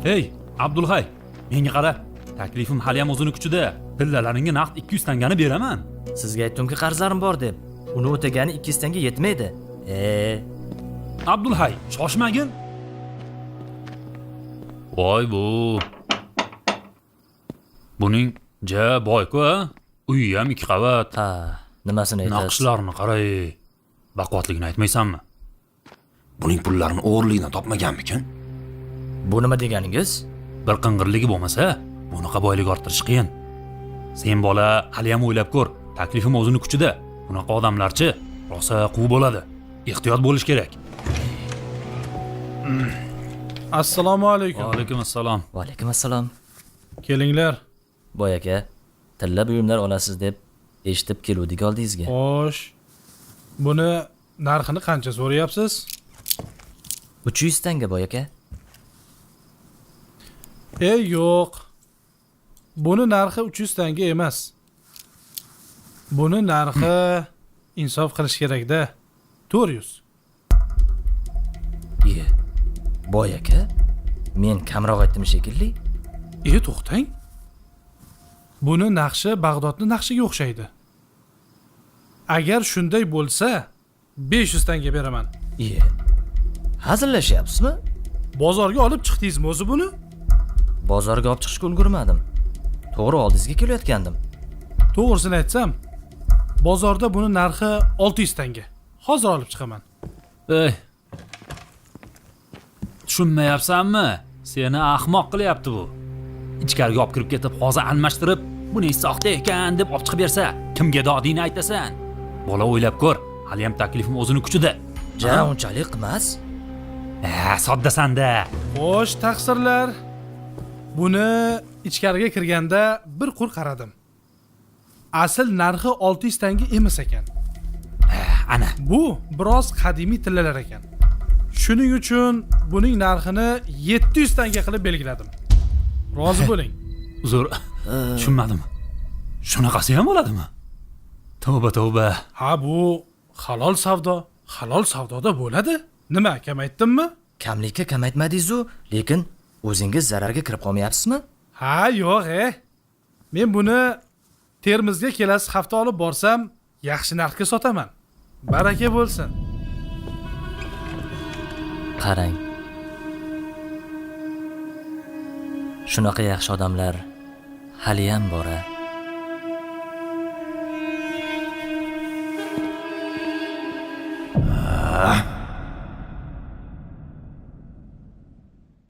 Ey, Abdulhay, menga qara. Taklifim hali ham o'zini kuchida. Tillalaringga naqd 200 tangani beraman. Sizga aytdimki qarzlarim bor deb. Uni o'tagani 200 tanga yetmaydi. Abdulhay, shoshmagin. Voy bu. Buning ja boy-ku, a? Uyi ham 2 qavat. Ha, nimasini aytasiz? Naqshlarni qaray. Baquvvatligini aytmaysanmi? Buning pullarini o'g'irlikdan topmaganmikin? Bu nima deganingiz? Bir qing'irligi bo'lmasa, bunaqa boylik orttirish qiyin. Sen bola, hali ham o'ylab ko'r. Taklifim o'zini kuchida. Bunaqa odamlarchi rosa quv bo'ladi. Ehtiyot bo'lish kerak. Assalomu alaykum. Va alaykum assalom. Va alaykum assalom. Kelinglar. Boy aka, tilla buyumlar olasiz deb eshitib keluvdik oldingizga. Xo'sh. Buni narxini qancha so'rayapsiz? 300 tanga boy aka. Ey, yo'q. Buni narxi 300 tanga emas. Buni narxi insof qilish kerak-da. 400. Iye. Boy aka, men kamroq aytdim shekilli. E, to'xtang. Buni naqshi Bag'dodni naqshiga o'xshaydi. Agar shunday bo'lsa, 500 tanga beraman. Iye. Hazillashyapsizmi? Bozorga olib chiqdingizmi o'zi buni? Bozorga olib chiqishga ulgurmadim. To'g'ri oldingizga kelayotgandim. To'g'risini aytsam, bozorda buni narxi 600 tanga. Hozir olib chiqaman. Ey. Tushunmayapsanmi? Seni ahmoq qilyapti bu. Ichkariga olib kirib ketib, hozir almashtirib, buning soxta ekan deb olib chiqib bersa, kimga dodingni aytasan? Bola o'ylab ko'r, hali ham taklifim o'zini kuchida. Ja, unchalik emas. Soddasan-da. Xo'sh, taqsirlar. Buni ichkariga kirganda bir qur qaradim. Asl narxi 600 tanga emas ekan. Ana, Bu biroz qadimiy tillalar ekan. Shuning uchun buning narxini 700 tanga qilib belgiladim. Rozi bo'ling. Uzr, tushunmadim. Shunaqasi ham bo'ladimi? Tavba, tavba. Ha, bu halol savdo, halol savdoda bo'ladi. Nima, kamaytdimmi? Kamlikka kamaytmadingiz-u, lekin o'zingiz zararga kirib qolmayapsizmi? Ha, yo'q, e. Men buni Termizga kelasi hafta olib borsam, yaxshi narxga sotaman. Baraka bo'lsin. Qarang. Shunaqa yaxshi odamlar haliyam bor-a.